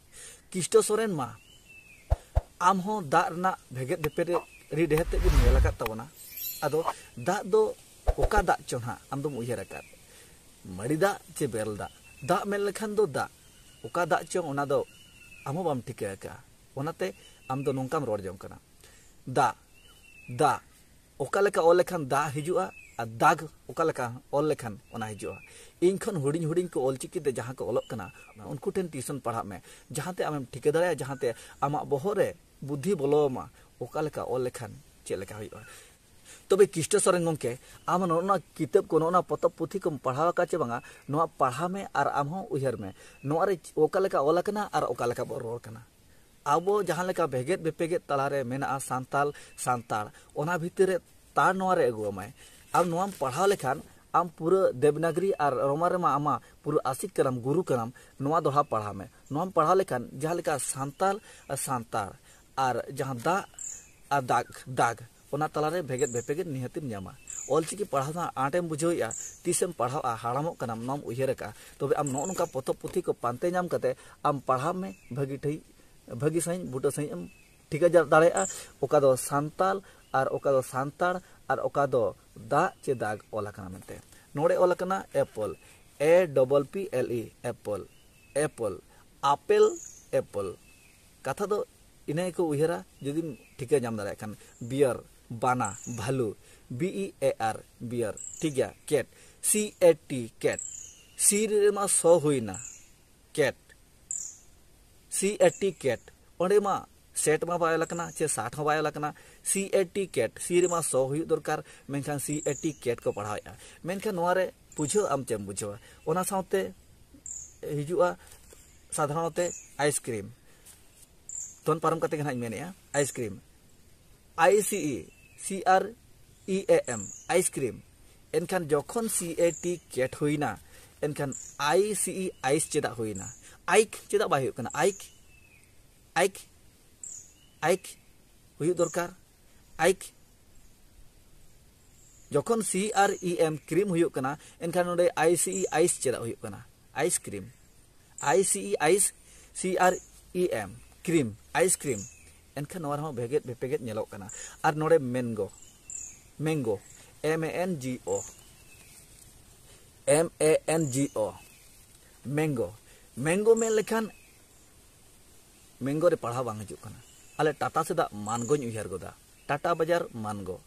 ᱠᱤᱥᱴᱚ ᱥᱚᱨᱮᱱ ᱢᱟ, ᱟᱢ ᱦᱚᱸ ᱫᱟᱜ ᱨᱮᱱᱟᱜ ᱵᱷᱮᱜᱮᱫ ᱵᱷᱮᱯᱮᱫ ᱟᱹᱰᱤ ᱰᱷᱮᱨ ᱛᱮᱫ ᱜᱮᱢ ᱧᱮᱞ ᱟᱠᱟᱫ ᱛᱟᱵᱚᱱᱟ᱾ ᱟᱫᱚ ᱫᱟᱜ ᱫᱚ ᱚᱠᱟ ᱫᱟᱜ ᱪᱚ ᱱᱟᱦᱟᱜ ᱟᱢ ᱫᱚᱢ ᱩᱭᱦᱟᱹᱨ ᱟᱠᱟᱫ? ᱢᱟᱹᱲᱤ ᱫᱟᱜ ᱪᱮ ᱵᱮᱨᱮᱞ ᱫᱟᱜ? ᱫᱟᱜ ᱢᱮᱱ ᱞᱮᱠᱷᱟᱱ ᱫᱚ ᱫᱟᱜ, ᱚᱠᱟ ᱫᱟᱜ ᱪᱚᱝ ᱚᱱᱟ ᱫᱚ ᱟᱢ ᱦᱚᱸ ᱵᱟᱢ ᱴᱷᱤᱠᱟᱹ ᱟᱠᱟᱫᱼᱟ᱾ ᱚᱱᱟᱛᱮ ᱟᱢ ᱫᱚ ᱱᱚᱝᱠᱟᱢ ᱨᱚᱲ ᱡᱚᱝ ᱠᱟᱱᱟ, ᱫᱟᱜ, ᱫᱟᱜ ᱚᱠᱟ ᱞᱮᱠᱟ ᱚᱞ ᱞᱮᱠᱷᱟᱱ ᱫᱟᱜ ᱦᱤᱡᱩᱜᱼᱟ, ᱟᱨ ᱫᱟᱜᱽ ᱚᱠᱟ ᱞᱮᱠᱟ ᱚᱞ ᱞᱮᱠᱷᱟᱱ ᱚᱱᱟ ᱦᱤᱡᱩᱜᱼᱟ᱾ ᱤᱧ ᱠᱷᱚᱱ ᱦᱩᱰᱤᱧ ᱦᱩᱰᱤᱧ ᱠᱚ ᱚᱞᱪᱤᱠᱤ ᱛᱮ ᱡᱟᱦᱟᱸ ᱠᱚ ᱚᱞᱚᱜ ᱠᱟᱱᱟ, ᱩᱱᱠᱩ ᱴᱷᱮᱱ ᱴᱤᱭᱩᱥᱚᱱ ᱯᱟᱲᱦᱟᱜ ᱢᱮ, ᱡᱟᱦᱟᱸᱛᱮ ᱟᱢᱮᱢ ᱴᱷᱤᱠᱟᱹ ᱫᱟᱲᱮᱭᱟᱜᱼᱟ, ᱡᱟᱦᱟᱸᱛᱮ ᱟᱢᱟᱜ ᱵᱚᱦᱚᱜ ᱨᱮ ᱵᱩᱫᱽᱫᱷᱤ ᱵᱚᱞᱚ ᱟᱢᱟ, ᱚᱠᱟ ᱞᱮᱠᱟ ᱚᱞ ᱞᱮᱠᱷᱟᱱ ᱪᱮᱫ ᱞᱮᱠᱟ ᱦᱩᱭᱩᱜᱼᱟ᱾ ᱛᱚᱵᱮ ᱠᱤᱥᱴᱚ ᱥᱚᱨᱮᱱ ᱜᱚᱢᱠᱮ, ᱟᱢ ᱱᱚᱜᱼᱚ ᱱᱚᱣᱟ ᱠᱤᱛᱟᱹᱵ ᱠᱚ, ᱱᱚᱜᱼᱚ ᱱᱚᱣᱟ ᱯᱚᱛᱚᱵ ᱯᱩᱛᱷᱤ ᱠᱚᱢ ᱯᱟᱲᱦᱟᱣ ᱟᱠᱟᱫ ᱪᱮ ᱵᱟᱝᱟ? ᱱᱚᱣᱟ ᱯᱟᱲᱦᱟᱣ ᱢᱮ ᱟᱨ ᱟᱢ ᱦᱚᱸ ᱩᱭᱦᱟᱹᱨ ᱢᱮ, ᱱᱚᱣᱟ ᱨᱮ ᱚᱠᱟ ᱞᱮᱠᱟ ᱚᱞ ᱟᱠᱟᱱᱟ ᱟᱨ ᱚᱠᱟ ᱞᱮᱠᱟ ᱵᱚ ᱨᱚᱲ ᱠᱟᱱᱟ᱾ ᱟᱵᱚ ᱡᱟᱦᱟᱸ ᱞᱮᱠᱟ ᱵᱷᱮᱜᱮᱫ ᱵᱮᱯᱮᱜᱮᱫ ᱛᱟᱞᱟᱨᱮ ᱢᱮᱱᱟᱜᱼᱟ ᱥᱟᱱᱛᱟᱞ, ᱥᱟᱱᱛᱟᱲ, ᱚᱱᱟ ᱵᱷᱤᱛᱤᱨ ᱨᱮ ᱛᱟᱲ ᱱᱚᱣᱟ ᱨᱮ ᱟᱹᱜᱩ ᱟᱢᱟᱭ᱾ ᱟᱢ ᱱᱚᱣᱟᱢ ᱯᱟᱲᱦᱟᱣ ᱞᱮᱠᱷᱟᱱ ᱟᱢ ᱯᱩᱨᱟᱹ ᱫᱮᱵᱽᱱᱟᱜᱽᱨᱤ ᱟᱨ ᱨᱳᱢᱟ ᱨᱮᱢᱟ ᱟᱢᱟ ᱯᱩᱨᱟᱹ ᱟᱥᱤᱠ ᱠᱟᱱᱟᱢ, ᱜᱩᱨᱩ ᱠᱟᱱᱟᱢ᱾ ᱱᱚᱣᱟ ᱫᱚᱦᱲᱟ ᱯᱟᱲᱦᱟᱣ ᱢᱮ᱾ ᱱᱚᱣᱟᱢ ᱯᱟᱲᱦᱟᱣ ᱞᱮᱠᱷᱟᱱ ᱡᱟᱦᱟᱸ ᱞᱮᱠᱟ ᱥᱟᱱᱛᱟᱞ, ᱥᱟᱱᱛᱟᱲ, ᱟᱨ ᱡᱟᱦᱟᱸ ᱫᱟᱜ ᱟᱨ ᱫᱟᱜᱽ, ᱫᱟᱜᱽ, ᱚᱱᱟ ᱛᱟᱞᱟᱨᱮ ᱵᱷᱮᱜᱮᱫ ᱵᱷᱮᱯᱮᱜᱮᱫ ᱱᱤᱦᱟᱹᱛᱮᱢ ᱧᱟᱢᱟ᱾ ᱚᱞᱪᱤᱠᱤ ᱯᱟᱲᱦᱟᱣ ᱫᱚ ᱦᱟᱸᱜ ᱟᱸᱴᱮᱢ ᱵᱩᱡᱷᱟᱹᱣᱮᱫᱼᱟ, ᱛᱤᱥᱮᱢ ᱯᱟᱲᱦᱟᱣᱼᱟ, ᱦᱟᱲᱟᱢᱚᱜ ᱠᱟᱱᱟᱢ, ᱱᱚᱣᱟᱢ ᱩᱭᱦᱟᱹᱨ ᱟᱠᱟᱫᱼᱟ᱾ ᱛᱚᱵᱮ ᱟᱢ ᱱᱚᱜᱼᱚ ᱱᱚᱝᱠᱟ ᱯᱚᱛᱚᱵ ᱯᱩᱛᱷᱤ ᱠᱚ ᱯᱟᱱᱛᱮ ᱧᱟᱢ ᱠᱟᱛᱮ ᱟᱢ ᱯᱟᱲᱦᱟᱣ ᱢᱮ, ᱵᱷᱟᱹᱜᱤ ᱴᱷᱤᱠ, ᱵᱷᱟᱹᱜᱤ ᱥᱟᱺᱦᱤᱡ, ᱵᱩᱴᱟᱹ ᱥᱟᱺᱦᱤᱡ ᱮᱢ ᱴᱷᱤᱠᱟᱹ ᱡᱟ-, ᱫᱟᱲᱮᱭᱟᱜᱼᱟ, ᱚᱠᱟ ᱫᱚ ᱥᱟᱱᱛᱟᱞ ᱟᱨ ᱚᱠᱟ ᱫᱚ ᱥᱟᱱᱛᱟᱲ ᱟᱨ ᱚᱠᱟ ᱫᱚ ᱫᱟᱜ ᱪᱮ ᱫᱟᱜᱽ ᱚᱞ ᱟᱠᱟᱱᱟ ᱢᱮᱱᱛᱮ᱾ ᱱᱚᱰᱮ ᱚᱞ ᱟᱠᱟᱱᱟ apple, A double P L E, apple, apple, apple, apple᱾ ᱠᱟᱛᱷᱟ ᱫᱚ ᱤᱱᱟᱹ ᱜᱮᱠᱚ ᱩᱭᱦᱟᱹᱨᱟ, ᱡᱩᱫᱤᱢ ᱴᱷᱤᱠᱟᱹ ᱧᱟᱢ ᱫᱟᱲᱮᱭᱟᱜ ᱠᱷᱟᱱ᱾ Bear, ᱵᱟᱱᱟ, ᱵᱷᱟᱞᱩ, B E A R, bear, ᱴᱷᱤᱠ ᱜᱮᱭᱟ᱾ Cat, C A T, cat, C ᱨᱮᱢᱟ ᱥᱚ ᱦᱩᱭᱱᱟ, cat, C A T, cat, ᱚᱸᱰᱮ ᱢᱟ ᱥᱮᱴ ᱢᱟ ᱵᱟᱭ ᱚᱞ ᱟᱠᱟᱱᱟ, ᱪᱮ ᱥᱟᱴ ᱦᱚᱸ ᱵᱟᱭ ᱚᱞ ᱟᱠᱟᱱᱟ᱾ C A T, cat, C ᱨᱮᱢᱟ ᱥᱚ ᱦᱩᱭᱩᱜ ᱫᱚᱨᱠᱟᱨ, ᱢᱮᱱᱠᱷᱟᱱ C A T, cat ᱠᱚ ᱯᱟᱲᱦᱟᱣᱮᱫᱼᱟ᱾ ᱢᱮᱱᱠᱷᱟᱱ ᱱᱚᱣᱟ ᱨᱮ ᱵᱩᱡᱷᱟᱹᱣ ᱟᱢ ᱪᱮᱫ ᱮᱢ ᱵᱩᱡᱷᱟᱹᱣᱟ? ᱚᱱᱟ ᱥᱟᱶᱛᱮ ᱦᱤᱡᱩᱜᱼᱟ ᱥᱟᱫᱷᱟᱨᱚᱱᱚᱛᱮ ice cream᱾ ᱫᱚᱱ ᱯᱟᱨᱚᱢ ᱠᱟᱛᱮ ᱜᱮ ᱱᱟᱦᱟᱜ ᱤᱧ ᱢᱮᱱᱮᱫᱼᱟ, ice cream, I C E, C R E A M, ice cream᱾ ᱮᱱᱠᱷᱟᱱ ᱡᱚᱠᱷᱚᱱ C A T, cat ᱦᱩᱭᱱᱟ, ᱮᱱᱠᱷᱟᱱ I C E, ice ᱪᱮᱫᱟᱜ ᱦᱩᱭᱱᱟ? Ike ᱪᱮᱫᱟᱜ ᱵᱟᱭ ᱦᱩᱭᱩᱜ ᱠᱟᱱᱟ? Ike, ike, ike ᱦᱩᱭᱩᱜ ᱫᱚᱨᱠᱟᱨ, ike᱾ ᱡᱚᱠᱷᱚᱱ C R E M, cream ᱦᱩᱭᱩᱜ ᱠᱟᱱᱟ, ᱮᱱᱠᱷᱟᱱ ᱱᱚᱰᱮ I C E, ice ᱪᱮᱫᱟᱜ ᱦᱩᱭᱩᱜ ᱠᱟᱱᱟ? Ice cream, I C E, ice, C R E M, cream, ice cream᱾ ᱮᱱᱠᱷᱟᱱ ᱱᱚᱣᱟ ᱨᱮᱦᱚᱸ ᱵᱷᱮᱜᱮᱫ ᱵᱷᱮᱯᱮᱜᱮᱫ ᱧᱮᱞᱚᱜ ᱠᱟᱱᱟ᱾ ᱟᱨ ᱱᱚᱰᱮ ᱢᱮᱱᱜᱳ, mango, M A N G O, M A N G O, mango, mango ᱢᱮᱱ ᱞᱮᱠᱷᱟᱱ ᱢᱮᱝᱜᱳ ᱨᱮ ᱯᱟᱲᱦᱟᱣ ᱵᱟᱝ ᱦᱤᱡᱩᱜ ᱠᱟᱱᱟ᱾ ᱟᱞᱮ ᱴᱟᱴᱟ ᱥᱮᱫᱟᱜ ᱢᱟᱱᱜᱳᱧ ᱩᱭᱦᱟᱹᱨ ᱜᱚᱫᱟ, ᱴᱟᱴᱟ ᱵᱟᱡᱟᱨ mango,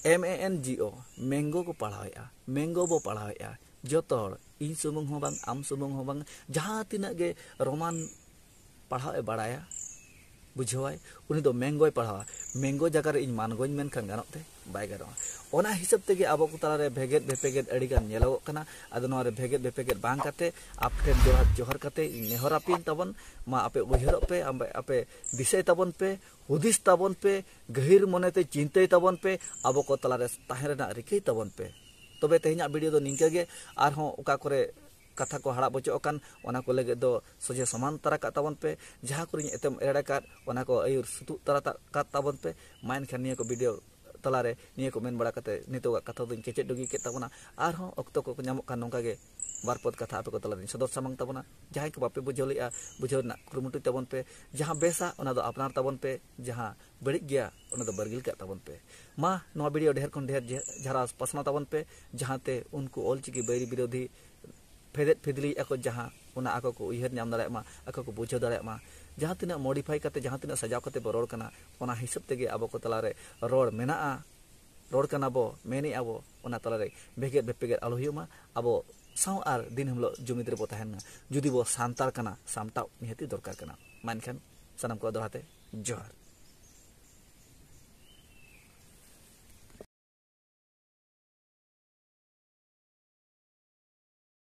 M A N G O, mango ᱠᱚ ᱯᱟᱲᱦᱟᱣᱮᱫᱼᱟ, ᱢᱮᱝᱜᱳ ᱵᱚ ᱯᱟᱲᱦᱟᱣᱮᱫᱼᱟ᱾ ᱡᱚᱛᱚ ᱦᱚᱲ, ᱤᱧ ᱥᱩᱢᱩᱝ ᱦᱚᱸ ᱵᱟᱝ, ᱟᱢ ᱥᱩᱢᱩᱝ ᱦᱚᱸ ᱵᱟᱝ, ᱡᱟᱦᱟᱸ ᱛᱤᱱᱟᱹᱜ ᱜᱮ ᱨᱳᱢᱟᱱ ᱯᱟᱲᱦᱟᱣ ᱮ ᱵᱟᱲᱟᱭᱟ, ᱵᱩᱡᱷᱟᱹᱣᱟᱭ, ᱩᱱᱤ ᱫᱚ ᱢᱮᱝᱜᱳᱭ ᱯᱟᱲᱦᱟᱣᱟ᱾ ᱢᱮᱝᱜᱳ ᱡᱟᱭᱜᱟ ᱨᱮ ᱤᱧ ᱢᱟᱱᱜᱳᱧ ᱢᱮᱱᱠᱷᱟᱱ ᱜᱟᱱᱚᱜ ᱛᱮ? ᱵᱟᱭ ᱜᱟᱱᱚᱜᱼᱟ᱾ ᱚᱱᱟ ᱦᱤᱥᱟᱹᱵ ᱛᱮᱜᱮ ᱟᱵᱚ ᱠᱚ ᱛᱟᱞᱟᱨᱮ ᱵᱷᱮᱜᱮᱫ ᱵᱷᱮᱯᱮᱜᱮᱫ ᱟᱹᱰᱤᱜᱟᱱ ᱧᱮᱞᱚᱜᱚᱜ ᱠᱟᱱᱟ᱾ ᱟᱫᱚ ᱱᱚᱣᱟ ᱨᱮ ᱵᱷᱮᱜᱮᱫ ᱵᱷᱮᱯᱮᱜᱮᱫ ᱵᱟᱝ ᱠᱟᱛᱮ, ᱟᱯᱮ ᱴᱷᱮᱱ ᱡᱚᱦᱟᱨ, ᱡᱚᱦᱟᱨ ᱠᱟᱛᱮ ᱤᱧ ᱱᱮᱦᱚᱨ ᱟᱯᱮᱭᱟᱹᱧ ᱛᱟᱵᱚᱱ ᱢᱟ, ᱟᱯᱮ ᱩᱭᱦᱟᱹᱨᱚᱜ ᱯᱮ, ᱟᱯᱮ, ᱟᱯᱮ ᱫᱤᱥᱟᱹᱭ ᱛᱟᱵᱚᱱ ᱯᱮ, ᱦᱩᱫᱤᱥ ᱛᱟᱵᱚᱱ ᱯᱮ, ᱜᱟᱹᱦᱤᱨ ᱢᱚᱱᱮᱛᱮ ᱪᱤᱱᱛᱟᱹᱭ ᱛᱟᱵᱚᱱ ᱯᱮ, ᱟᱵᱚ ᱠᱚ ᱛᱟᱞᱟᱨᱮ ᱛᱟᱦᱮᱸ ᱨᱮᱱᱟᱜ ᱨᱤᱠᱟᱹᱭ ᱛᱟᱵᱚᱱ ᱯᱮ᱾ ᱛᱚᱵᱮ ᱛᱮᱦᱮᱧᱟᱜ ᱵᱷᱤᱰᱤᱭᱳ ᱫᱚ ᱱᱤᱝᱠᱟᱹ ᱜᱮ, ᱟᱨᱦᱚᱸ ᱚᱠᱟ ᱠᱚᱨᱮ ᱠᱟᱛᱷᱟ ᱠᱚ ᱦᱟᱲᱟᱜ ᱵᱚᱪᱚᱜ ᱟᱠᱟᱱ, ᱚᱱᱟ ᱠᱚ ᱞᱟᱹᱜᱤᱫ ᱫᱚ ᱥᱚᱡᱷᱮ ᱥᱚᱢᱟᱱ ᱛᱟᱨᱟ ᱠᱟᱜ ᱛᱟᱵᱚᱱ ᱯᱮ᱾ ᱡᱟᱦᱟᱸ ᱠᱚᱨᱮᱧ ᱮᱛᱮᱢ ᱮᱲᱮ ᱟᱠᱟᱫ, ᱚᱱᱟ ᱠᱚ ᱟᱹᱭᱩᱨ ᱥᱩᱛᱩᱜ ᱛᱟᱨᱟ ᱠᱟᱜ ᱛᱟᱵᱚᱱ ᱯᱮ᱾ ᱢᱟ ᱮᱱᱠᱷᱟᱱ ᱱᱤᱭᱟᱹ ᱠᱚ ᱵᱷᱤᱰᱤᱭᱳ ᱛᱟᱞᱟᱨᱮ ᱱᱤᱭᱟᱹ ᱠᱚ ᱢᱮᱱ ᱵᱟᱲᱟ ᱠᱟᱛᱮ ᱱᱤᱛᱚᱜᱟᱜ ᱠᱟᱛᱷᱟ ᱫᱚᱧ ᱠᱮᱪᱮᱫ ᱰᱩᱜᱤ ᱠᱮᱫ ᱛᱟᱵᱚᱱᱟ᱾ ᱟᱨᱦᱚᱸ ᱚᱠᱛᱚ ᱠᱚ ᱧᱟᱢᱚᱜ ᱠᱷᱟᱱ ᱱᱚᱝᱠᱟ ᱜᱮ ᱵᱟᱨ ᱯᱚᱫ ᱠᱟᱛᱷᱟ ᱟᱯᱮ ᱠᱚ ᱛᱟᱞᱟᱨᱤᱧ ᱥᱚᱫᱚᱨ ᱥᱟᱢᱟᱝ ᱛᱟᱵᱚᱱᱟ᱾ ᱡᱟᱦᱟᱸᱭ ᱠᱚ ᱵᱟᱯᱮ ᱵᱩᱡᱷᱟᱹᱣ ᱞᱮᱫᱼᱟ, ᱵᱩᱡᱷᱟᱹᱣ ᱨᱮᱱᱟᱜ ᱠᱩᱨᱩᱢᱩᱴᱩᱭ ᱛᱟᱵᱚᱱ ᱯᱮ᱾ ᱡᱟᱦᱟᱸ ᱵᱮᱥᱟ ᱚᱱᱟ ᱫᱚ ᱟᱯᱱᱟᱨ ᱛᱟᱵᱚᱱ ᱯᱮ, ᱡᱟᱦᱟᱸ ᱵᱟᱹᱲᱤᱡ ᱜᱮᱭᱟ ᱚᱱᱟ ᱫᱚ ᱵᱟᱹᱜᱤᱞ ᱠᱟᱜ ᱛᱟᱵᱚᱱ ᱯᱮ᱾ ᱢᱟ ᱱᱚᱣᱟ ᱵᱷᱤᱰᱤᱭᱳ ᱰᱷᱮᱨ ᱠᱷᱚᱱ ᱰᱷᱮᱨ ᱡᱷᱟᱨᱟᱣ ᱯᱟᱥᱱᱟᱣ ᱛᱟᱵᱚᱱ ᱯᱮ, ᱡᱟᱦᱟᱸᱛᱮ ᱩᱱᱠᱩ ᱚᱞᱪᱤᱠᱤ ᱵᱟᱹᱭᱨᱤ ᱵᱤᱨᱳᱫᱷᱤ ᱯᱷᱮᱫᱮᱫ ᱯᱷᱤᱫᱽᱞᱤᱭᱮᱫᱼᱟ ᱠᱚ, ᱡᱟᱦᱟᱸ ᱚᱱᱟ ᱟᱠᱚ ᱠᱚ ᱩᱭᱦᱟᱹᱨ ᱧᱟᱢ ᱫᱟᱲᱮᱭᱟᱜ ᱢᱟ, ᱟᱠᱚ ᱠᱚ ᱵᱩᱡᱷᱟᱹᱣ ᱫᱟᱲᱮᱭᱟᱜ ᱢᱟ᱾ ᱡᱟᱦᱟᱸ ᱛᱤᱱᱟᱹᱜ ᱢᱚᱰᱤᱯᱷᱟᱭ ᱠᱟᱛᱮ, ᱡᱟᱦᱟᱸ ᱛᱤᱱᱟᱹᱜ ᱥᱟᱡᱟᱣ ᱠᱟᱛᱮ ᱵᱚ ᱨᱚᱲ ᱠᱟᱱᱟ, ᱚᱱᱟ ᱦᱤᱥᱟᱹᱵ ᱛᱮᱜᱮ ᱟᱵᱚ ᱠᱚ ᱛᱟᱞᱟᱨᱮ ᱨᱚᱲ ᱢᱮᱱᱟᱜᱼᱟ, ᱨᱚᱲ ᱠᱟᱱᱟ ᱵᱚ, ᱢᱮᱱᱮᱫᱼᱟ ᱵᱚ, ᱚᱱᱟ ᱛᱟᱞᱟᱨᱮ ᱵᱷᱮᱜᱮᱫ ᱵᱷᱮᱯᱮᱜᱮᱫ ᱟᱞᱚ ᱦᱩᱭᱩᱜ ᱢᱟ᱾ ᱟᱵᱚ ᱥᱟᱶ ᱟᱨ ᱫᱤᱱ ᱦᱤᱞᱳᱜ ᱡᱩᱢᱤᱫ ᱨᱮᱵᱚ ᱛᱟᱦᱮᱱ ᱢᱟ᱾ ᱡᱩᱫᱤ ᱵᱚ ᱥᱟᱱᱛᱟᱲ ᱠᱟᱱᱟ, ᱥᱟᱢᱴᱟᱣ ᱱᱤᱦᱟᱹᱛᱤ ᱫᱚᱨᱠᱟᱨ ᱠᱟᱱᱟ᱾ ᱢᱟ ᱮᱱᱠᱷᱟᱱ ᱥᱟᱱᱟᱢ ᱠᱚ ᱫᱚᱦᱲᱟ ᱛᱮ ᱡᱚᱦᱟᱨ᱾